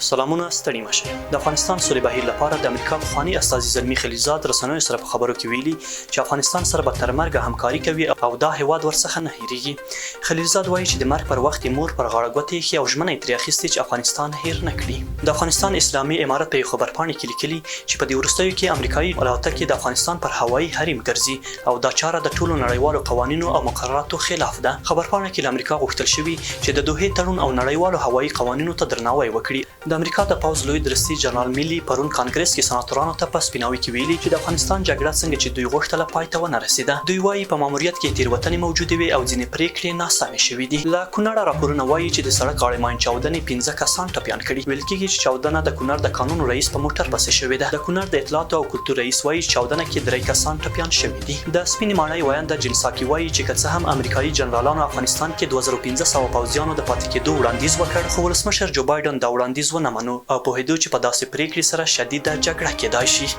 سلامونه ستړي مه شئ. د افغانستان سولې بهیر لپاره د امریکا پخواني استازي زلمي خلیلزاد رسنیو سره په خبرو کې ویلي چې افغانستان سره به تر مرګه همکاري کوي او دا هیواد ورڅخه نه هیریږي. خلیلزاد وایي چې د مرګ پر وخت یې مور پر غاړه ګوتې ایښې او ژمنه یې ترې اخیستې چې افغانستان هیر نه کړي. د افغانستان اسلامي امارت په یو خبرپاڼې کې لیکلي چې په دې وروستیو کې امریکایي الوتکې د افغانستان پر هوایي حریم ګرځي او دا چاره د ټولو نړیوالو قوانینو او مقرراتو خلاف ده. خبرپاڼه کې له امریکا غوښتل شوي چې د دوحې تړون او نړیوالو هوایي قوانینو ته درناوی وکړي. د امریکا د پوځ لوی درستیز جنرال میلي پرون کانګرس کې سناتورانو ته په سپیناوي کې ویلي چې د افغانستان جګړه څنګه چې دوی غوښتله پای ته ونه رسېده. دوی وايي په ماموریت کې تېروتنې موجودې وې او ځینې پرېکړې ناسمې شوې دي. له کونړه راپورونه وايي چې د سړک غاړې ماین چاودنې پنځه کسان ټپیان کړي. ویل کېږي چې چاودنه د کونړ د کانونو رئیس په موټر پسې شوې ده. د کونړ د اطلاعاتو او کلتور رئیس وايي چې چاودنه کې درۍ کسان ټپیان شوي دي. د سپینې ماڼۍ ویانده جین ساکي وايي چې که څه هم امریکايي جنرالانو افغانستان کې 2500 پوځیانو د پاتې کېدو وړاندیز وکړ، خو ولسمشر جو بایډن دا وړاندیز ونه منو او پوهېدو چې په داسې پرېکړې سره شدیده جګړه کېدای شي.